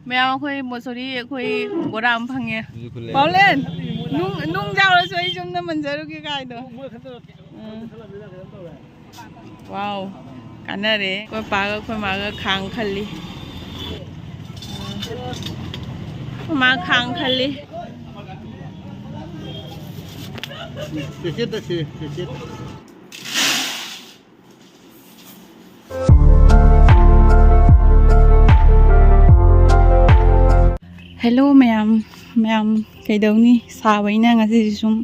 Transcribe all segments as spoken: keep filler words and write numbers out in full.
ꯃꯌꯥꯝ, ꯑꯩꯈꯣꯏ ꯃꯣꯁꯣꯔꯤ, ꯑꯩꯈꯣꯏ ꯕꯣꯔꯥ ꯑꯃ ꯐꯪꯉꯦ꯫ ꯑꯗꯨꯁꯨ ꯈꯨꯜꯂꯦ꯫ ꯄꯥꯎꯂꯦꯟ, ꯅꯨꯡ, ꯅꯨꯡ ꯌꯥꯎꯔꯁꯨ ꯑꯩ ꯁꯣꯝꯗ ꯃꯟꯖꯔꯨꯒꯦ ꯀꯥꯏꯗꯣ꯫ ꯎꯝ꯫ ꯋꯥꯎ, ꯀꯥꯟꯅꯔꯦ꯫ ꯑꯩꯈꯣꯏ ꯄꯥꯒ ꯑꯩꯈꯣꯏ ꯃꯥꯒ ꯈꯥꯡ ꯈꯜꯂꯤ꯫ ꯎꯝ꯫ ꯑꯩꯈꯣꯏ ꯃꯥ ꯈꯥꯡ ꯈꯜꯂꯤ꯫ ꯆꯦꯆꯦ ꯇꯁꯤ, ꯆꯦꯆꯦ꯫ ꯍꯦꯜꯂꯣ ꯃꯌꯥꯝ, ꯃꯌꯥꯝ ꯀꯩꯗꯧꯅꯤ? ꯁꯥꯕꯅꯤꯅ ꯉꯁꯤꯁꯨ ꯁꯨꯝ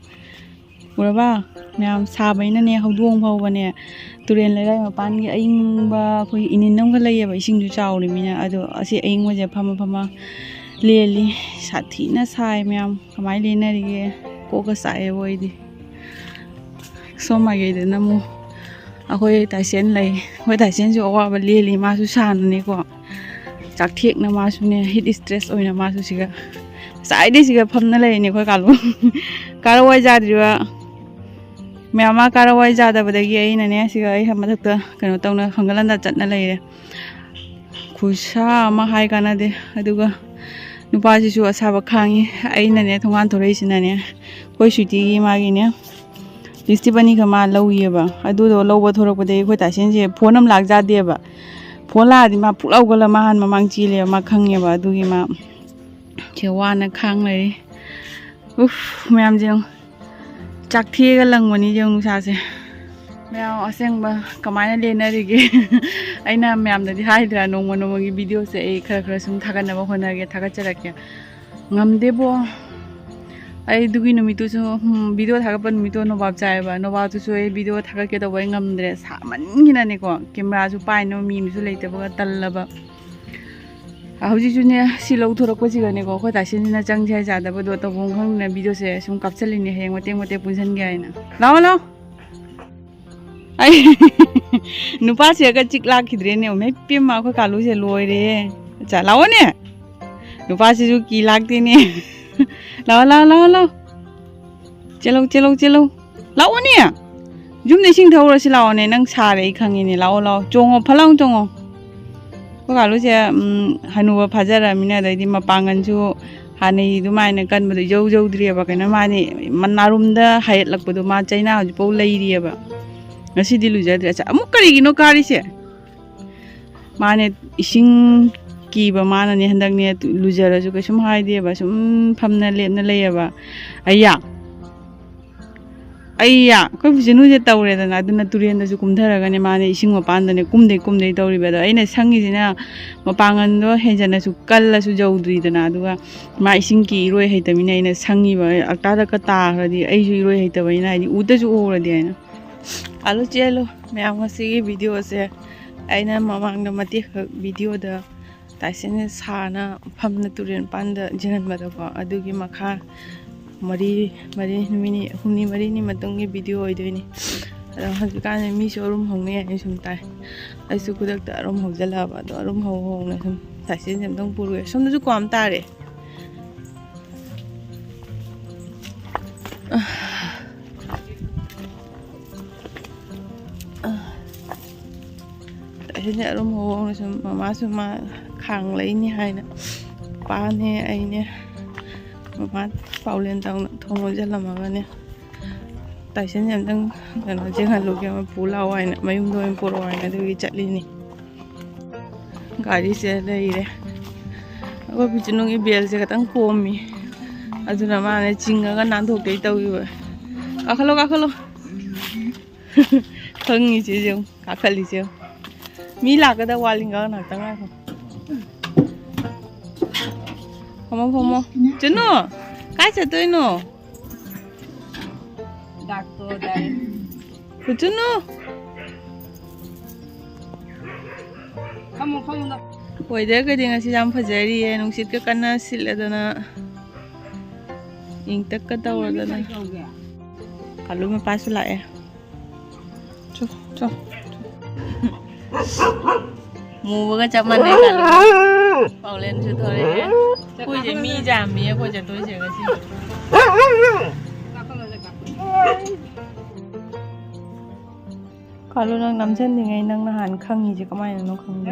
ꯎꯔꯕ? ꯃꯌꯥꯝ ꯁꯥꯕꯅꯤꯅꯅꯦ, ꯍꯧꯗꯣꯡ ꯐꯥꯎꯕꯅꯦ, ꯇꯨꯔꯦꯜ ꯂꯩꯔꯥꯏ ꯃꯄꯥꯟꯒꯤ ꯑꯏꯪꯕ, ꯑꯩꯈꯣꯏꯒꯤ ꯏꯅꯤꯟ ꯑꯃꯒ ꯂꯩꯌꯦꯕ, ꯏꯁꯤꯡꯁꯨ ꯆꯥꯎꯔꯤꯃꯤꯅ꯫ ꯑꯗꯣ ꯑꯁꯤ ꯑꯏꯪꯕꯁꯦ ꯐꯝꯃ ꯐꯝꯃ ꯂꯦꯜꯂꯤ꯫ ꯁꯥꯊꯤꯅ ꯁꯥꯏ ꯃꯌꯥꯝ, ꯀꯃꯥꯏꯅ ꯂꯦꯟꯅꯔꯤꯒꯦ? ꯀꯣꯛꯀ ꯆꯥꯛꯑꯦꯕꯣ ꯑꯩꯗꯤ꯫ ꯁꯣꯝ ꯃꯥꯏꯀꯩꯗꯅ ꯑꯃꯨꯛ ꯑꯩꯈꯣꯏ ꯇꯥꯏꯁꯦꯟ ꯂꯩ꯫ ꯑꯩꯈꯣꯏ ꯇꯥꯏꯁꯦꯟꯁꯨ ꯑꯋꯥꯕ ꯂꯦꯜꯂꯤ꯫ ꯃꯥꯁꯨ ꯁꯥꯅꯅꯦꯀꯣ, ꯆꯥꯛꯊꯦꯛꯅ ꯃꯥꯁꯨꯅꯦ, ꯍꯤꯠ ꯏꯁꯇ꯭ꯔꯦꯁ ꯑꯣꯏꯅ ꯃꯥꯁꯨ ꯁꯤꯒ ꯉꯁꯥꯏꯗꯩ ꯁꯤꯒ ꯐꯝꯅ ꯂꯩꯔꯤꯅꯦ ꯑꯩꯈꯣꯏ ꯀꯥꯂꯨ꯫ ꯀꯥꯔꯋꯥꯏ ꯌꯥꯗ꯭ꯔꯤꯕ ꯃꯌꯥꯝ, ꯃꯥ ꯀꯥꯔꯋꯥꯏ ꯌꯥꯗꯕꯗꯒꯤ ꯑꯩꯅꯅꯦ ꯁꯤꯒ ꯑꯩ ꯃꯊꯛꯇ ꯀꯩꯅꯣ ꯇꯧꯅ ꯈꯪꯒꯠꯍꯟꯗ ꯆꯠꯅ ꯂꯩꯔꯦ꯫ ꯈꯨꯠꯁꯥ ꯑꯃ ꯍꯥꯏ ꯀꯥꯟꯅꯗꯦ꯫ ꯑꯗꯨꯒ ꯅꯨꯄꯥꯁꯤꯁꯨ ꯑꯁꯥꯕ ꯈꯥꯡꯉꯤ꯫ ꯑꯩꯅꯅꯦ ꯊꯣꯡꯒꯥꯟ ꯊꯣꯔꯛꯏꯁꯤꯅꯅꯦ, ꯑꯩꯈꯣꯏ ꯁ꯭ꯋꯤꯇꯤꯒꯤ ꯃꯥꯒꯤꯅꯦ ꯂꯤꯞꯁꯇꯤꯛ ꯑꯅꯤꯈꯛ ꯃꯥ ꯂꯧꯏꯌꯦꯕ꯫ ꯑꯗꯨꯗꯣ ꯂꯧꯕ ꯊꯣꯔꯛꯄꯗꯒꯤ ꯑꯩꯈꯣꯏ ꯇꯥꯏꯁꯦꯟꯁꯦ ꯐꯣꯟ ꯑꯃ ꯂꯥꯛ ꯌꯥꯗꯦꯕ꯫ ꯐꯣꯟ ꯂꯥꯛꯑꯗꯤ ꯃꯥ ꯐꯨꯛ ꯂꯥꯎꯒꯠꯂ ꯃꯥ ꯍꯥꯟ ꯃꯃꯥꯡ ꯆꯦꯜꯂꯦꯕ, ꯃꯥ ꯈꯪꯉꯦꯕ꯫ ꯑꯗꯨꯒꯤ ꯃꯥ ꯁꯦ ꯋꯥꯅ ꯈꯥꯡ ꯂꯩꯔꯤ꯫ ꯎꯐ, ꯃꯌꯥꯝꯁꯦ ꯌꯦꯡꯉꯨ꯫ ꯆꯥꯛꯊꯦꯛꯑꯒ ꯂꯪꯕꯅꯤ ꯌꯦꯡꯉꯨ ꯅꯨꯡꯁꯥꯁꯦ꯫ ꯃꯌꯥꯝ ꯑꯁꯦꯡꯕ ꯀꯃꯥꯏꯅ ꯂꯦꯟꯅꯔꯤꯒꯦ? ꯑꯩꯅ ꯃꯌꯥꯝꯗꯗꯤ ꯍꯥꯏꯗ꯭ꯔꯥ, ꯅꯣꯡꯃ ꯅꯣꯡꯃꯒꯤ ꯚꯤꯗꯤꯑꯣꯁꯦ ꯑꯩ ꯈꯔ ꯈꯔ ꯁꯨꯝ ꯊꯥꯒꯠꯅꯕ ꯍꯣꯠꯅꯒꯦ, ꯊꯥꯒꯠꯆꯔꯛꯀꯦ꯫ ꯉꯝꯗꯦꯕꯣ꯫ ꯑꯩ ꯑꯗꯨꯒꯤ ꯅꯨꯃꯤꯠꯇꯨꯁꯨ, ꯎꯝ, ꯚꯤꯗꯤꯑꯣ ꯊꯥꯒꯠꯄ ꯅꯨꯃꯤꯠꯇꯣ ꯅꯣꯕꯥꯞ ꯆꯥꯏꯌꯦꯕ꯫ ꯅꯣꯕꯥꯞꯇꯨꯁꯨ ꯑꯩ ꯚꯤꯗꯤꯑꯣ ꯊꯥꯒꯠꯀꯦ ꯇꯧꯕ ꯑꯩ ꯉꯝꯗ꯭ꯔꯦ꯫ ꯁꯥꯃꯟꯒꯤꯅꯅꯦꯀꯣ, ꯀꯦꯃꯦꯔꯥꯁꯨ ꯄꯥꯏꯅꯕ ꯃꯤ ꯑꯃꯁꯨ ꯂꯩꯇꯕꯒ ꯇꯜꯂꯕ꯫ ꯍꯧꯖꯤꯛꯁꯨꯅꯦ, ꯁꯤ ꯂꯧꯊꯣꯔꯛꯄꯁꯤꯒꯅꯦꯀꯣ, ꯑꯩꯈꯣꯏ ꯇꯥꯏꯁꯦꯟꯁꯤꯅ ꯆꯪꯁꯦ ꯍꯥꯏ ꯌꯥꯗꯕꯗꯣ ꯇꯧꯐꯝ ꯈꯪꯗꯅ ꯚꯤꯗꯤꯑꯣꯁꯦ ꯁꯨꯝ ꯀꯥꯞꯆꯜꯂꯤꯅꯦ, ꯍꯌꯦꯡ ꯃꯇꯦꯛ ꯃꯇꯦꯛ ꯄꯨꯟꯁꯟꯒꯦ ꯍꯥꯏꯅ꯫ ꯂꯥꯛꯑꯣ, ꯂꯥꯛꯑꯣ꯫ ꯑꯩ ꯅꯨꯄꯥꯁꯤꯒ ꯆꯤꯛ ꯂꯥꯛꯈꯤꯗ꯭ꯔꯦꯅꯦ꯫ ꯃꯩ ꯄꯦꯝꯃ, ꯑꯩꯈꯣꯏ ꯀꯥꯂꯨꯁꯦ ꯂꯣꯏꯔꯦ꯫ ꯑꯠꯆꯥ, ꯂꯥꯛꯑꯣꯅꯦ꯫ ꯅꯨꯄꯥꯁꯤꯁꯨ ꯀꯤ ꯂꯥꯛꯇꯦꯅꯦ꯫ ꯂꯥꯛꯑꯣ, ꯂꯥꯛꯑꯣ, ꯂꯥꯛꯑꯣ, ꯂꯥꯛꯑꯣ꯫ ꯆꯦꯜꯂꯧ, ꯆꯦꯜꯂꯧ, ꯆꯦꯜꯂꯧ꯫ ꯂꯥꯛꯑꯣꯅꯦ꯫ ꯌꯨꯝꯗ ꯏꯁꯤꯡ ꯊꯛꯎꯔꯁꯤ ꯂꯥꯛꯑꯣꯅꯦ꯫ ꯅꯪ ꯁꯥꯔꯦ ꯑꯩ ꯈꯪꯉꯤꯅꯦ꯫ ꯂꯥꯛꯑꯣ, ꯂꯥꯛꯑꯣ꯫ ꯆꯣꯡꯉꯣ, ꯐꯠ ꯂꯥꯎꯅ ꯆꯣꯡꯉꯣ꯫ ꯑꯩꯈꯣꯏ ꯀꯥꯂꯨꯁꯦ ꯍꯅꯨꯕ ꯐꯥꯖꯔꯃꯤꯅ, ꯑꯗꯩꯗꯤ ꯃꯄꯥꯡꯒꯜꯁꯨ ꯍꯥꯟꯅꯒꯤ ꯑꯗꯨꯃꯥꯏꯅ ꯀꯟꯕꯗꯣ ꯏꯖꯧ ꯖꯧꯗ꯭ꯔꯤꯑꯕ꯫ ꯀꯩꯅꯣ, ꯃꯥꯅꯤ ꯅꯥꯔꯨꯝꯗ ꯍꯥꯏꯒꯠꯂꯛꯄꯗꯣ, ꯃꯥ ꯆꯩꯅꯥ ꯍꯧꯖꯤꯛꯐꯥꯎ ꯂꯩꯔꯤꯑꯕ꯫ ꯉꯁꯤꯗꯤ ꯂꯨꯖꯗ꯭ꯔꯦ꯫ ꯑꯁ, ꯑꯃꯨꯛ ꯀꯔꯤꯒꯤꯅꯣ ꯀꯥꯔꯤꯁꯦ? ꯃꯥꯅꯦ, ꯏꯁꯤꯡ ꯀꯤꯕ ꯃꯥꯅꯅꯦ ꯍꯟꯗꯛꯅꯦ꯫ ꯂꯨꯖꯔꯁꯨ ꯀꯩꯁꯨꯝ ꯍꯥꯏꯗꯦꯕ, ꯁꯨꯝ ꯐꯝꯅ ꯂꯦꯞꯅ ꯂꯩꯌꯦꯕ꯫ ꯑꯩꯌꯥ, ꯑꯩꯌꯥ, ꯑꯩꯈꯣꯏ ꯐꯤꯖꯤꯅꯨꯁꯦ ꯇꯧꯔꯦꯗꯅ꯫ ꯑꯗꯨꯅ ꯇꯨꯔꯦꯟꯗꯁꯨ ꯀꯨꯝꯊꯔꯒꯅꯦ, ꯃꯥꯅꯦ ꯏꯁꯤꯡ ꯃꯄꯥꯟꯗꯅꯦ ꯀꯨꯝꯗꯩ ꯀꯨꯝꯗꯩ ꯇꯧꯔꯤꯕ꯫ ꯑꯗꯣ ꯑꯩꯅ ꯁꯪꯉꯤꯁꯤꯅ ꯃꯄꯥꯡꯒꯜꯗꯣ ꯍꯦꯟꯖꯟꯅꯁꯨ ꯀꯜꯂꯁꯨ ꯌꯧꯗ꯭ꯔꯤꯗꯅ꯫ ꯑꯗꯨꯒ ꯃꯥ ꯏꯁꯤꯡ ꯀꯤ ꯏꯔꯣꯏ ꯍꯩꯇꯕꯅꯤꯅ ꯑꯩꯅ ꯁꯪꯉꯤꯕ꯫ ꯑꯜꯇꯥꯗꯀ ꯇꯥꯈ꯭ꯔꯗꯤ ꯑꯩꯁꯨ ꯏꯔꯣꯏ ꯍꯩꯇꯕꯅꯤꯅ, ꯍꯥꯏꯗꯤ ꯎꯗꯁꯨ ꯎꯍꯧꯔꯗꯤ ꯍꯥꯏꯅ꯫ ꯑꯂꯨ ꯆꯦꯜꯂꯨ ꯃꯌꯥꯝ, ꯉꯁꯤꯒꯤ ꯚꯤꯗꯤꯑꯣꯁꯦ ꯑꯩꯅ ꯃꯃꯥꯡꯗ ꯃꯇꯦꯛ ꯈꯛ ꯚꯤꯗꯤꯑꯣꯗ ꯇꯥꯏꯁꯟꯁꯦ ꯁꯥꯅ ꯐꯝꯅ ꯇꯨꯔꯦꯟ ꯃꯄꯥꯟꯗ ꯌꯦꯡꯍꯟꯕꯗꯀꯣ, ꯑꯗꯨꯒꯤ ꯃꯈꯥ ꯃꯔꯤ, ꯃꯔꯤ, ꯅꯨꯃꯤꯠ ꯅꯤ-, ꯍꯨꯝꯅꯤ ꯃꯔꯤꯅꯤ ꯃꯇꯨꯡꯒꯤ ꯚꯤꯗꯤꯑꯣ ꯑꯣꯏꯗꯣꯏꯅꯤ꯫ ꯑꯗꯣ ꯍꯧꯖꯤꯛꯀꯥꯟꯁꯦ ꯃꯤꯁꯨ ꯑꯔꯨꯝ ꯍꯧꯅꯩ ꯍꯥꯏꯅ ꯁꯨꯝ ꯇꯥꯏ꯫ ꯑꯩꯁꯨ ꯈꯨꯗꯛꯇ ꯑꯔꯨꯝ ꯍꯧꯖꯤꯜꯂꯛꯑꯕ꯫ ꯑꯗꯣ ꯑꯔꯨꯝ ꯍꯧ ꯍꯧꯅ ꯁꯨꯝ ꯇꯥꯏꯁꯟꯁꯦ ꯑꯝꯇꯪ ꯄꯨꯔꯨꯒꯦ꯫ ꯁꯣꯝꯗꯁꯨ ꯀꯣꯝ ꯇꯥꯔꯦ꯫ ꯑꯁꯤꯅꯦ ꯑꯔꯨꯝ ꯍꯧꯅ ꯁꯨꯝ ꯃꯃꯥꯁꯨ ꯃꯥ ꯈꯥꯡ ꯂꯩꯅꯤ ꯍꯥꯏꯅ ꯄꯥꯅꯦ ꯑꯩꯅꯦ ꯃꯃꯥ ꯄꯥꯎꯂꯦꯟ ꯇꯧꯅ ꯊꯣꯡ ꯂꯣꯟꯁꯤꯜꯂꯝꯃꯒꯅꯦ ꯇꯥꯏꯁꯟꯁꯦ ꯑꯝꯇꯪ ꯀꯩꯅꯣ ꯆꯦꯟꯍꯜꯂꯨꯒꯦ, ꯑꯃ ꯄꯨ ꯂꯥꯛꯑꯣ ꯍꯥꯏꯅ, ꯃꯌꯨꯝꯗ ꯑꯣꯏꯅ ꯄꯨꯔꯛꯑꯣ ꯍꯥꯏꯅ ꯑꯗꯨꯒꯤ ꯆꯠꯂꯤꯅꯤ꯫ ꯒꯥꯔꯤꯁꯦ ꯂꯩꯔꯦ꯫ ꯑꯩꯈꯣꯏ ꯄꯤꯆꯅꯨꯒꯤ ꯕꯦꯜꯁꯦ ꯈꯤꯇꯪ ꯀꯣꯝꯃꯤ, ꯑꯗꯨꯅ ꯃꯥꯅ ꯆꯤꯡꯉꯒ ꯅꯥꯟꯊꯣꯛꯀꯦ ꯇꯧꯈꯤꯕ꯫ ꯀꯥꯈꯠꯂꯣ, ꯀꯥꯈꯠꯂꯣ꯫ ꯈꯪꯉꯤꯁꯦ ꯌꯦꯡꯉꯨ, ꯀꯥꯈꯠꯂꯤꯁꯦ ꯌꯦꯡꯉꯨ꯫ ꯃꯤ ꯂꯥꯛꯀꯗꯕ ꯋꯥꯠꯂꯤꯉꯥꯏ ꯉꯥꯛꯇꯪ ꯉꯥꯏꯈꯣ꯫ ꯐꯝꯃꯣ, ꯐꯝꯃꯣ꯫ ꯆꯨꯅꯨ, ꯀꯥꯏ ꯆꯠꯇꯣꯏꯅꯣ? ꯗꯥꯛꯇꯣ ꯗꯥꯏ꯫ ꯆꯨꯅꯨ꯫ ꯐꯝꯃꯣ, ꯐꯝꯃꯣ꯫ ꯋꯦꯗꯔꯒꯗꯤ ꯉꯁꯤ ꯌꯥꯝ ꯐꯖꯔꯤꯌꯦ, ꯅꯨꯡꯁꯤꯠꯀ ꯀꯟꯅ ꯁꯤꯠꯂꯗꯅ, ꯏꯪꯇꯛꯀ ꯇꯧꯔꯗꯅ꯫ ꯀꯥꯂꯨ ꯃꯄꯥꯁꯨ ꯂꯥꯛꯑꯦ꯫ ꯆꯣ, ꯆꯣ, ꯆꯣ꯫ ꯃꯨꯕꯒ ꯆꯞ ꯃꯥꯟꯅꯩ ꯀꯥꯂꯨ꯫ ꯄꯥꯎꯂꯦꯟꯁꯨ ꯊꯣꯔꯛꯑꯦ꯫ ꯑꯩꯈꯣꯏꯁꯦ ꯃꯤ ꯌꯥꯝꯃꯤ, ꯑꯩꯈꯣꯏ ꯆꯠꯇꯣꯏꯁꯦ ꯉꯁꯤ꯫ ꯀꯥꯂꯨ, ꯅꯪ ꯅꯝꯁꯤꯟꯗ꯭ꯔꯤꯉꯩ ꯅꯪ ꯅꯍꯥꯟ ꯈꯪꯉꯤꯁꯦ ꯀꯃꯥꯏꯅꯅꯣ ꯈꯪꯗꯦ꯫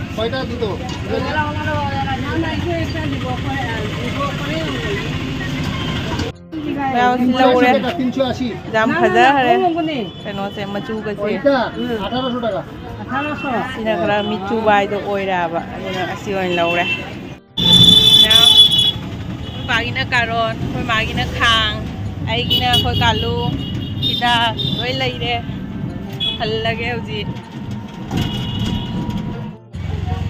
কয়টা দিত? না, না, এগুলো একটা দিব, পরে, আহ, দিব, পরে। ꯃꯌꯥꯝꯁꯤ ꯂꯧꯔꯦ꯫ ꯌꯥꯝ ꯐꯖꯈ꯭ꯔꯦ꯫ ꯀꯩꯅꯣꯁꯦ, ꯃꯆꯨꯒꯁꯦ꯫ ꯁꯤꯅ ꯈꯔ ꯃꯤꯠ ꯆꯨꯕ ꯍꯥꯏꯗꯣ ꯑꯣꯏꯔꯦꯕ, ꯑꯗꯨꯅ ꯑꯁꯤ ꯑꯣꯏꯅ ꯂꯧꯔꯦ꯫ ꯃꯌꯥꯝ, ꯑꯩꯈꯣꯏ ꯄꯥꯒꯤꯅ ꯀꯥꯔꯣꯟ, ꯑꯩꯈꯣꯏ ꯃꯥꯒꯤꯅ ꯈꯥꯡ, ꯑꯩꯒꯤꯅ ꯑꯩꯈꯣꯏ ꯀꯥꯂꯨ, ꯍꯤꯗꯥꯛ ꯂꯣꯏ ꯂꯩꯔꯦ꯫ ꯍꯜꯂꯒꯦ ꯍꯧꯖꯤꯛ꯫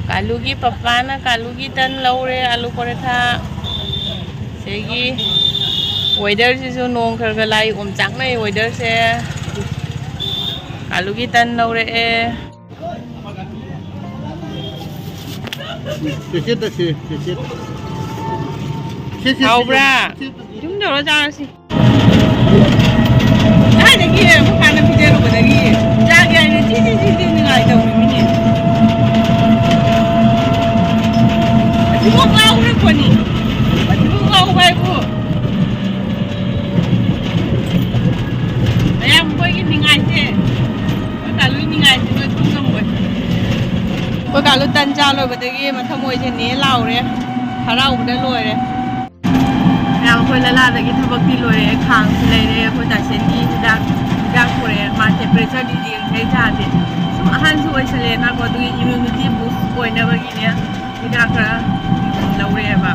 ꯀꯥꯂꯨꯒꯤ ꯄꯄꯥꯅ ꯀꯥꯂꯨꯒꯤ ꯇꯟ ꯂꯧꯔꯦ, ꯑꯥꯂꯨ ꯄꯔꯣꯊꯥ꯫ ꯁꯤꯒꯤ ꯋꯦꯗꯔꯁꯤꯁꯨ ꯅꯣꯡ ꯈꯔ ꯈꯔ ꯂꯥꯛꯏ, ꯑꯣꯝꯆꯥꯛꯅꯩ ꯋꯦꯗꯔꯁꯦ꯫ ꯀꯥꯂꯨꯒꯤ ꯇꯟ ꯂꯧꯔꯛꯑꯦ꯫ ꯆꯦꯆꯦꯠꯇ ꯁꯤ, ꯆꯦꯆꯦꯠ꯫ ꯁꯤ, ꯁꯤ, ꯁꯤ, ꯍꯥꯎꯕ꯭ꯔꯥ? ꯁꯤ, ꯁꯤ, ꯁꯤ꯫ ꯌꯨꯝ ꯌꯧꯔ ꯆꯥꯔꯁꯤ꯫ ꯀꯥꯏꯗꯒꯤ ꯑꯩꯈꯣꯏ ꯄꯥꯅ ꯄꯤꯖꯔꯨꯕꯗꯒꯤ ꯆꯥꯒꯦ ꯍꯥꯏꯅ ꯆꯤ ꯆꯤ ꯆꯤ ꯆꯤ ꯅꯤꯡꯉꯥꯏ ꯇꯧꯔꯤꯃꯤꯅꯦ꯫ ꯑꯁꯤꯐꯥꯎ ꯉꯥꯎꯔꯛꯄꯅꯤ꯫ ꯑꯁꯤꯐꯥꯎ ꯉꯥꯎꯕ ꯍꯥꯏꯕꯨ ꯃꯌꯥꯝ ꯑꯩꯈꯣꯏꯒꯤ ꯅꯤꯡꯉꯥꯏꯁꯦ, ꯑꯩꯈꯣꯏ ꯀꯥꯂꯨꯒꯤ ꯅꯤꯡꯉꯥꯏꯁꯦ ꯅꯣꯏ ꯈꯪ ꯉꯝꯃꯣꯏ꯫ ꯑꯩꯈꯣꯏ ꯀꯥꯂꯨ ꯇꯟ ꯆꯥ ꯂꯣꯏꯕꯗꯒꯤ ꯃꯊꯃꯣꯏꯁꯦ ꯅꯦ ꯂꯥꯎꯔꯦ, ꯍꯔꯥꯎꯕꯗ ꯂꯣꯏꯔꯦ꯫ ꯃꯌꯥꯝ ꯑꯩꯈꯣꯏ ꯂꯂꯥꯗꯒꯤ ꯊꯕꯛꯇꯤ ꯂꯣꯏꯔꯦ, ꯈꯥꯡꯁꯨ ꯂꯩꯔꯦ, ꯑꯩꯈꯣꯏ ꯗꯥꯁꯦꯟꯒꯤ ꯍꯤꯗꯥꯛ, ꯍꯤꯗꯥꯛ ꯄꯨꯔꯛꯑꯦ꯫ ꯃꯥ temperatureꯗꯤ ꯌꯦꯡꯁꯦ ꯏꯁꯥꯁꯦ꯫ ꯁꯨꯝ ꯑꯍꯟꯁꯨ ꯑꯣꯏꯁꯜꯂꯦꯅꯀꯣ, ꯑꯗꯨꯒꯤ immunity boost ꯑꯣꯏꯅꯕꯒꯤꯅꯦ ꯍꯤꯗꯥꯛ ꯈꯔ ꯂꯧꯔꯛꯑꯦꯕ꯫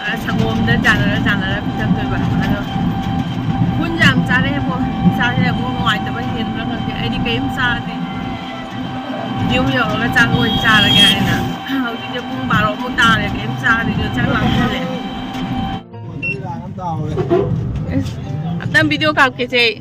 ꯑ, ꯁꯪꯒꯣꯝꯗ ꯆꯥꯟꯅꯔ ꯆꯥꯟꯅꯔ ꯄꯤꯊꯛꯇꯣꯏꯕ꯫ ꯑꯗꯣ ꯈꯨꯟꯁꯦ ꯌꯥꯝ ꯆꯥꯔꯛꯑꯦꯕꯣ꯫ ꯏꯁꯥꯁꯦ ꯑꯃꯨꯛ ꯅꯨꯡꯉꯥꯏꯇꯕ ꯍꯦꯟꯕ꯭ꯔꯥ ꯈꯪꯗꯦ꯫ ꯑꯩꯗꯤ ꯀꯔꯤꯝ ꯆꯥꯗꯦ꯫ ꯌꯨꯝ ꯌꯧꯔꯒ ꯆꯥꯛ ꯑꯣꯏꯅ ꯆꯥꯔꯒꯦ ꯍꯥꯏꯅ꯫ ꯍꯧꯖꯤꯛꯁꯦ ꯄꯨꯡ ꯕꯥꯔꯣꯃꯨꯛ ꯇꯥꯔꯦ, ꯀꯔꯤꯝ ꯆꯥꯗ꯭ꯔꯤꯗꯣ, ꯆꯥꯛ ꯂꯥꯝꯁꯤꯜꯂꯦ꯫ ꯑꯁ, ꯑꯝꯇꯪ video ꯀꯥꯞꯀꯦꯁꯦ꯫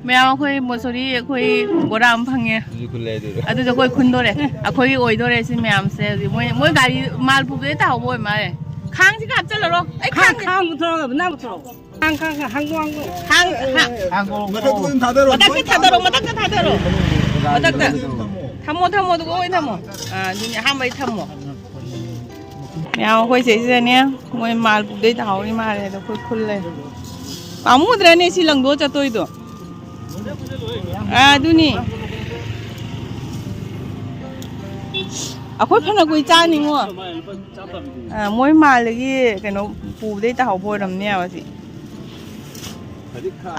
ꯃꯌꯥꯝ, ꯑꯩꯈꯣꯏ ꯃꯣꯁꯣꯔꯤ ꯑꯩꯈꯣꯏ ꯕꯣꯔꯥ ꯑꯃ ꯐꯪꯉꯦ꯫ ꯑꯗꯨꯁꯨ ꯈꯨꯜꯂꯦ ꯑꯗꯨꯗ꯫ ꯑꯗꯨꯁꯨ ꯑꯩꯈꯣꯏ ꯈꯨꯟꯗꯣꯔꯦ꯫ ꯑꯩꯈꯣꯏꯒꯤ ꯑꯣꯏꯗꯣꯔꯦ ꯁꯤ ꯃꯌꯥꯝꯁꯦ꯫ ꯍꯧꯖꯤꯛ ꯃꯣꯏ, ꯃꯣꯏ ꯒꯥꯔꯤ ꯃꯥꯜ ꯄꯨꯕꯗꯩ ꯇꯥꯍꯧꯕ ꯑꯣꯏ ꯃꯥꯜꯂꯦ꯫ ꯈꯥꯡꯁꯤꯒ ꯍꯥꯞꯆꯜꯂꯔꯣ꯫ ꯑꯩ ꯈꯥꯡ, ꯈꯥꯡ ꯈꯥꯡ ꯄꯨꯊꯣꯔꯛꯑꯣ, ꯅꯪ ꯄꯨꯊꯣꯔꯛꯑꯣ꯫ ꯈꯥꯡ, ꯈꯥꯡ, ꯈꯥꯡ, ꯍꯥꯡꯗꯣꯛ, ꯍꯥꯡꯗꯣꯛ꯫ ꯈꯥꯡ, ꯈꯥꯡ꯫ ꯃꯊꯛꯇ ꯑꯗꯨꯝ ꯊꯥꯗꯔꯣ꯫ ꯃꯊꯛꯇ ꯊꯥꯗꯔꯣ, ꯃꯊꯛꯇ ꯊꯥꯗꯔꯣ꯫ ꯃꯊꯛꯇ꯫ ꯊꯝꯃꯣ, ꯊꯝꯃꯣ, ꯑꯗꯨꯒ ꯑꯣꯏ ꯊꯝꯃꯣ꯫ ꯑꯥ, ꯑꯗꯨꯅꯦ ꯑꯍꯥꯟꯕꯩ ꯊꯝꯃꯣ꯫ ꯃꯌꯥꯝ ꯑꯩꯈꯣꯏ ꯁꯤꯗꯩꯁꯤꯗꯅꯦ, ꯃꯣꯏ ꯃꯥꯜ ꯄꯨꯗꯩ ꯇꯥꯍꯧꯔꯤ ꯃꯥꯜꯂꯦ, ꯑꯗꯣ ꯑꯩꯈꯣꯏ ꯈꯨꯜ ꯂꯩ꯫ ꯄꯥꯝꯃꯨꯗ꯭ꯔꯅꯦ ꯁꯤ ꯂꯪꯗꯣꯛꯑ ꯆꯠꯇꯣꯏꯗꯣ? ꯑꯥ, ꯑꯗꯨꯅꯤ꯫ ꯑꯩꯈꯣꯏ ꯐꯅ ꯀꯨꯏ ꯆꯥꯅꯤꯉꯣ꯫ ꯑꯥ, ꯃꯣꯏ ꯃꯥꯜꯗꯒꯤ ꯀꯩꯅꯣ ꯄꯨꯕꯗꯩ ꯇꯥꯍꯧꯕ ꯑꯣꯏꯔꯝꯅꯦꯕ ꯁꯤ꯫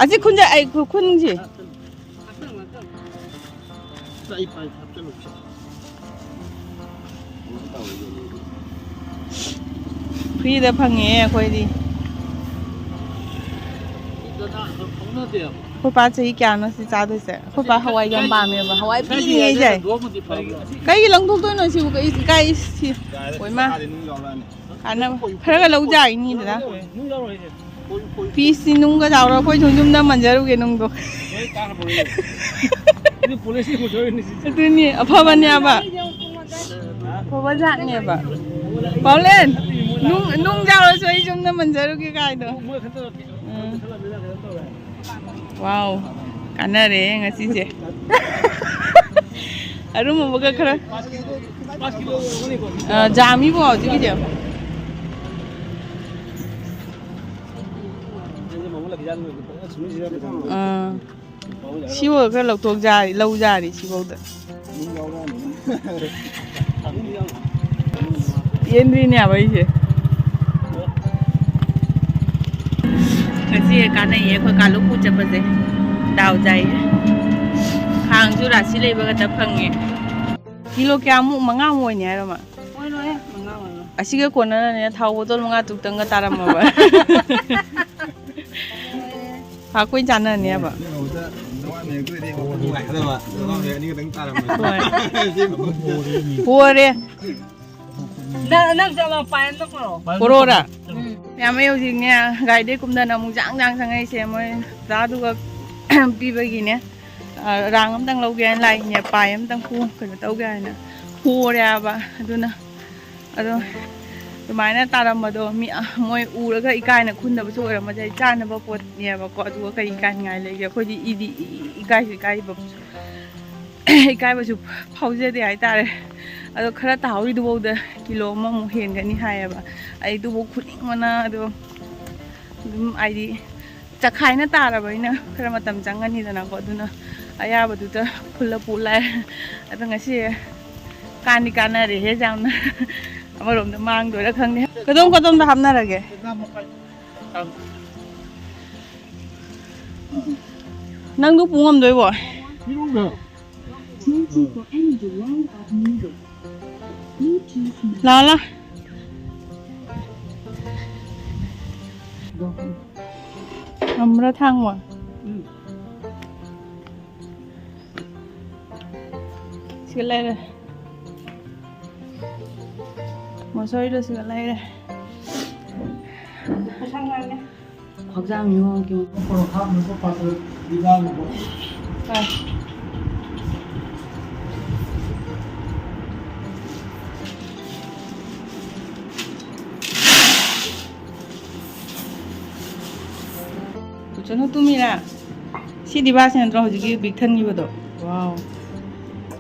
ꯑꯁꯤ ꯈꯨꯟꯁꯦ ꯑꯩ ꯈꯨꯟꯁꯤ꯫ ꯐ꯭ꯔꯤꯗ ꯐꯪꯉꯦ ꯑꯩꯈꯣꯏꯗꯤ꯫ ꯑꯩꯈꯣꯏ ꯄꯥ ꯆꯍꯤ ꯀꯌꯥꯅꯣ ꯁꯤ ꯆꯥꯗꯣꯏꯁꯦ? ꯑꯩꯈꯣꯏ ꯄꯥ ꯍꯋꯥꯏ ꯌꯥꯝ ꯄꯥꯝꯃꯦꯕ꯫ ꯍꯋꯥꯏ ꯄꯤꯅꯤꯡꯉꯦ ꯑꯩꯁꯦ꯫ ꯀꯩꯒꯤ ꯂꯪꯊꯣꯛꯇꯣꯏꯅꯣ ꯁꯤꯕꯨ? ꯀꯩ ꯏꯀꯥꯏ ꯁꯤ? ꯑꯣꯏꯃ꯫ ꯀꯥꯟꯅꯕ ꯈꯔꯒ ꯂꯧꯖꯥꯏꯅꯤꯗꯅ꯫ ꯄꯤꯁꯁꯤ ꯅꯨꯡꯒ ꯆꯥꯎꯔ ꯑꯩꯈꯣꯏ ꯁꯨꯝ ꯌꯨꯝꯗ ꯃꯟꯖꯔꯨꯒꯦ ꯅꯨꯡꯗꯣ꯫ ꯑꯗꯨꯅꯤ ꯑꯐꯕꯅꯦꯕ꯫ ꯑꯐꯕ ꯖꯥꯠꯅꯦꯕ꯫ ꯄꯥꯎꯂꯦꯟ, ꯅꯨꯡ ꯅꯨꯡ ꯆꯥꯎꯔꯁꯨ ꯑꯩ ꯌꯨꯝꯗ ꯃꯟꯖꯔꯨꯒꯦ ꯀꯥꯏꯗꯣ꯫ ꯎꯝ꯫ ꯋꯥꯎ, ꯀꯥꯟꯅꯔꯦ ꯉꯁꯤꯁꯦ꯫ ꯑꯔꯨꯝꯕꯒ ꯈꯔ꯫ ꯑ, ꯖꯥꯝꯃꯤꯕꯣ ꯍꯧꯖꯤꯛꯀꯤꯁꯦ꯫ ꯑꯥ꯫ ꯁꯤꯐꯥꯎꯗ ꯈꯔ ꯂꯧꯊꯣꯛ ꯌꯥꯔꯤ, ꯂꯧ ꯌꯥꯔꯤ ꯁꯤꯐꯥꯎꯗ꯫ ꯌꯦꯟꯗ꯭ꯔꯤꯅꯦ ꯍꯥꯏꯕ ꯑꯩꯁꯦ꯫ ꯉꯁꯤ ꯀꯥꯟꯅꯩꯌꯦ ꯑꯩꯈꯣꯏ ꯀꯥꯂꯨ ꯄꯨ ꯆꯠꯄꯁꯦ꯫ ꯗꯥꯎ ꯌꯥꯏꯌꯦ꯫ ꯈꯥꯡꯁꯨ ꯔꯥꯁꯤ ꯂꯩꯕ ꯈꯛꯇ ꯐꯪꯉꯦ꯫ ꯀꯤꯂꯣ ꯀꯌꯥꯃꯨꯛ, ꯃꯉꯥꯃꯨꯛ ꯑꯣꯏꯅꯤ ꯍꯥꯏꯔꯣ, ꯃꯥ? ꯑꯣꯏꯔꯣꯏꯍꯦ, ꯃꯉꯥ ꯑꯣꯏꯔꯣꯏ꯫ ꯑꯁꯤꯒ ꯀꯣꯟꯅꯔꯅꯤ, ꯊꯥꯎ ꯕꯣꯇꯜ ꯃꯉꯥ ꯇꯨꯛꯇꯪꯒ ꯇꯥꯔꯝꯃꯕ꯫ ꯍꯥ, ꯑꯩꯈꯣꯏ ꯆꯥꯅꯅꯦꯕ꯫ ꯍꯣꯏ꯫ ꯄꯣꯔꯦ꯫ ꯅꯪ, ꯅꯪ ꯆꯠꯂꯣ, ꯄꯥꯏ ꯑꯝꯇ ꯄꯨꯔꯛꯑꯣ꯫ ꯄꯣꯔꯣꯔꯥ? ꯎꯝ꯫ ꯌꯥꯝꯃꯦ ꯍꯧꯖꯤꯛꯅꯦ, ꯒꯥꯔꯤꯗꯩ ꯀꯨꯝꯗꯅ ꯑꯃꯨꯛ ꯖꯥꯡ ꯖꯥꯡ ꯆꯪꯉꯛꯏꯁꯦ, ꯃꯣꯏ ꯗꯥꯗꯨꯒ ꯄꯤꯕꯒꯤꯅꯦ꯫ ꯑ, ꯔꯥꯡ ꯑꯝꯇꯪ ꯂꯧꯒꯦ ꯍꯥꯏꯅ ꯂꯥꯛꯏꯅꯦ, ꯄꯥꯏ ꯑꯝꯇꯪ ꯄꯨ-, ꯀꯩꯅꯣ ꯇꯧꯒꯦ ꯍꯥꯏꯅ꯫ ꯄꯣꯔꯦ ꯍꯥꯏꯕ꯫ ꯑꯗꯨꯅ ꯑꯗꯣ ꯑꯗꯨꯃꯥꯏꯅ ꯇꯥꯔꯝꯕꯗꯣ ꯃꯤ, ꯑ, ꯃꯣꯏ ꯎꯔꯒ ꯏꯀꯥꯏꯅ ꯈꯨꯟꯗꯕꯁꯨ ꯑꯣꯏꯔꯝꯃꯁꯦ, ꯆꯥꯅꯕ ꯄꯣꯠꯅꯦꯕꯀꯣ꯫ ꯑꯗꯨꯒ ꯀꯔꯤ ꯏꯀꯥꯏꯅꯤꯡꯉꯥꯏ ꯂꯩꯒꯦ? ꯑꯩꯈꯣꯏꯗꯤ ꯏꯗꯤ ꯏ-, ꯏ-, ꯏꯀꯥꯏꯁꯨ ꯏꯀꯥꯏꯕ, ꯏꯀꯥꯏꯕꯁꯨ ꯐꯥꯎꯖꯗꯦ ꯍꯥꯏꯇꯥꯔꯦ꯫ ꯑꯗꯣ ꯈꯔ ꯇꯥꯍꯧꯔꯤꯗꯨꯐꯥꯎꯗ ꯀꯤꯂꯣ ꯑꯃꯃꯨꯛ ꯍꯦꯟꯒꯅꯤ ꯍꯥꯏꯌꯦꯕ꯫ ꯑꯩ ꯑꯗꯨꯐꯥꯎ ꯈꯨꯅꯤꯡꯕꯅ ꯑꯗꯣ ꯑꯗꯨꯝ ꯍꯥꯏꯗꯤ ꯆꯈꯥꯏꯅ ꯇꯥꯔꯕꯅꯤꯅ ꯈꯔ ꯃꯇꯝ ꯆꯪꯒꯅꯤꯗꯅꯀꯣ꯫ ꯑꯗꯨꯅ ꯑꯌꯥꯕꯗꯨꯗ ꯐꯨꯜꯂ ꯄꯨ ꯂꯥꯛꯑꯦ꯫ ꯑꯗꯣ ꯉꯁꯤ ꯀꯥꯟꯗꯤ ꯀꯥꯟꯅꯔꯦꯍꯦ ꯌꯥꯝꯅ꯫ ꯑꯃꯔꯣꯝꯗ ꯃꯥꯡꯗꯣꯏꯔꯥ ꯈꯪꯗꯦ꯫ ꯀꯗꯣꯝ ꯀꯗꯣꯝꯗ ꯍꯥꯞꯅꯔꯒꯦ? ꯆꯅꯥ ꯃꯈꯥꯏ꯫ ꯑꯪ꯫ ꯅꯪꯗꯨ ꯄꯨ ꯉꯝꯗꯣꯏꯕꯣ? ꯂꯥꯛꯑꯣ, ꯂꯥꯛꯑꯣ꯫ ꯉꯝꯕ꯭ꯔꯥ ꯊꯥꯡꯕ? ꯁꯤꯒ ꯂꯩꯔꯦ꯫ ꯃꯣꯁꯣꯔꯤꯗꯣ ꯁꯤꯒ ꯂꯩꯔꯦ꯫ ꯍꯛꯆꯥꯡ ꯌꯣꯒꯥꯒꯤ ꯀꯨꯆꯅꯨ ꯇꯨꯝꯃꯤꯔꯥ? ꯁꯤ ꯗꯤꯕꯥꯁꯤ ꯅꯠꯇ꯭ꯔꯣ ꯍꯧꯖꯤꯛꯀꯤ ꯕꯤꯛ ꯊꯟꯈꯤꯕꯗꯣ? ꯋꯥꯎ꯫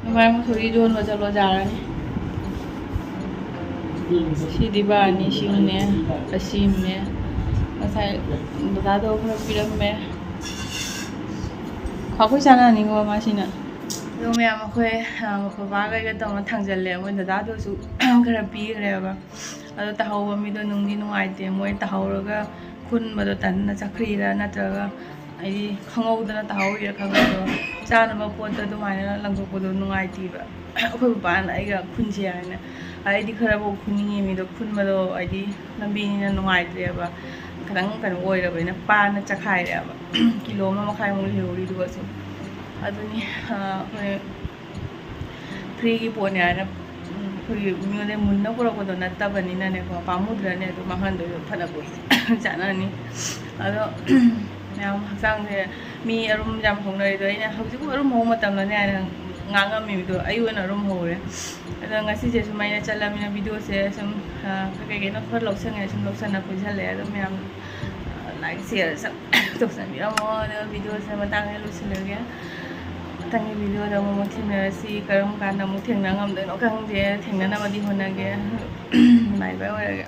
ꯅꯨꯡꯉꯥꯏ, ꯃꯁꯣꯔꯤ ꯌꯣꯟꯕ ꯆꯠꯂꯣ ꯌꯥꯔꯅꯤ꯫ ꯁꯤ ꯗꯤꯕꯥꯅꯤ, ꯁꯤꯃꯅꯦ, ꯑꯁꯤꯃꯅꯦ꯫ ꯉꯁꯥꯏ ꯗꯗꯥꯗꯣ ꯈꯔ ꯄꯤꯔꯝꯃꯦ꯫ ꯈ꯭ꯋꯥꯏ ꯆꯥꯅꯅꯤꯡꯕ ꯃꯥꯁꯤꯅ꯫ ꯑꯗꯣ ꯃꯌꯥꯝ ꯑꯩꯈꯣꯏ, ꯑ, ꯕꯕꯥꯒ ꯑꯩꯒ ꯇꯧꯅ ꯊꯥꯡꯖꯜꯂꯦ꯫ ꯃꯣꯏ ꯗꯗꯥꯗꯨꯁꯨ ꯈꯔ ꯄꯤꯈ꯭ꯔꯦꯕ꯫ ꯑꯗꯣ ꯇꯥꯍꯧꯕ ꯃꯤꯗꯣ ꯅꯨꯡꯗꯤ ꯅꯨꯡꯉꯥꯏꯇꯦ꯫ ꯃꯣꯏ ꯇꯥꯍꯧꯔꯒ ꯈꯨꯟꯕꯗꯣ ꯇꯟꯅ ꯆꯠꯈ꯭ꯔꯤꯔꯥ ꯅꯠꯇ꯭ꯔꯒ ꯍꯥꯏꯗꯤ ꯈꯪꯍꯧꯗꯅ ꯇꯥꯍꯧꯔꯤꯔꯥ ꯈꯪꯗꯦ꯫ ꯑꯗꯣ ꯆꯥꯅꯕ ꯄꯣꯠꯇꯣ ꯑꯗꯨꯃꯥꯏꯅ ꯂꯪꯊꯣꯛꯄꯗꯣ ꯅꯨꯡꯉꯥꯏꯇꯦꯕ꯫ ꯑꯩꯈꯣꯏ ꯕꯕꯥꯅ ꯑꯩꯒ ꯈꯨꯟꯁꯦ ꯍꯥꯏꯅ, ꯑꯩꯗꯤ ꯈꯔꯐꯥꯎ ꯈꯨꯟꯅꯤꯡꯉꯤ ꯃꯤꯗꯣ ꯈꯨꯟꯕꯗꯣ ꯍꯥꯏꯗꯤ ꯂꯝꯕꯤꯅꯤꯅ ꯅꯨꯡꯉꯥꯏꯇ꯭ꯔꯦꯕ꯫ ꯈꯤꯇꯪ ꯀꯩꯅꯣ ꯑꯣꯏꯔꯕꯅꯤꯅ ꯄꯥꯅ ꯆꯈꯥꯏꯔꯦꯕ꯫ ꯀꯤꯂꯣ ꯑꯃ ꯃꯈꯥꯏꯃꯨꯛ ꯂꯩꯍꯧꯔꯤꯗꯨꯒꯁꯨ꯫ ꯑꯗꯨꯅꯤ, ꯑ, ꯑꯩꯈꯣꯏ ꯐ꯭ꯔꯤꯒꯤ ꯄꯣꯠꯅꯦ ꯍꯥꯏꯅ, ꯎꯝ, ꯑꯩꯈꯣꯏꯒꯤ ꯃꯤꯉꯣꯟꯗ ꯃꯨꯟꯅ ꯄꯨꯔꯛꯄꯗꯣ ꯅꯠꯇꯕꯅꯤꯅꯅꯦꯀꯣ, ꯄꯥꯝꯃꯨꯗ꯭ꯔꯅꯦ ꯑꯗꯨ ꯃꯥꯡꯍꯟꯗꯣꯏꯗꯣ ꯐꯅ ꯀꯨꯏ ꯆꯥꯅꯅꯤ꯫ ꯑꯗꯣ ꯃꯌꯥꯝ ꯍꯛꯆꯥꯡꯁꯦ ꯃꯤ ꯑꯔꯨꯝ ꯌꯥꯝ ꯍꯧꯅꯔꯤꯗꯣ, ꯑꯩꯅ ꯍꯧꯖꯤꯛꯄꯨ ꯑꯔꯨꯝ ꯍꯧꯕ ꯃꯇꯝꯂꯅꯦ ꯍꯥꯏꯅ ꯉꯥꯡꯉꯝꯃꯤꯕꯗꯣ, ꯑꯩ ꯑꯣꯏꯅ ꯑꯔꯨꯝ ꯍꯧꯔꯦ꯫ ꯑꯗꯣ ꯉꯁꯤꯁꯦ ꯁꯨꯝ ꯑꯩꯅ ꯆꯠꯂꯃꯤꯅ ꯚꯤꯗꯤꯑꯣꯁꯦ ꯁꯨꯝ, ꯑ, ꯀꯩ ꯀꯩꯅꯣ ꯈꯔ ꯂꯧꯁꯪꯉꯦ, ꯁꯨꯝ ꯂꯧꯁꯟꯅ ꯄꯨꯟꯁꯤꯜꯂꯦ꯫ ꯑꯗꯣ ꯃꯌꯥꯝ, ꯑ, like, share, sub-, ꯇꯧꯁꯟꯕꯤꯔꯝꯃꯣ꯫ ꯑꯗꯣ ꯚꯤꯗꯤꯑꯣꯁꯦ ꯃꯇꯥꯡꯗ ꯂꯣꯏꯁꯤꯜꯂꯒꯦ꯫ ꯃꯊꯪꯒꯤ ꯚꯤꯗꯤꯑꯣꯗ ꯑꯃꯨꯛ ꯊꯦꯡꯅꯔꯁꯤ꯫ ꯀꯔꯝ ꯀꯥꯟꯗ ꯑꯃꯨꯛ ꯊꯦꯡꯅ ꯉꯝꯗꯣꯏꯅꯣ ꯈꯪꯗꯦ꯫ ꯊꯦꯡꯅꯅꯕꯗꯤ ꯍꯣꯠꯅꯒꯦ꯫ Bye bye ꯑꯣꯏꯔꯒꯦ꯫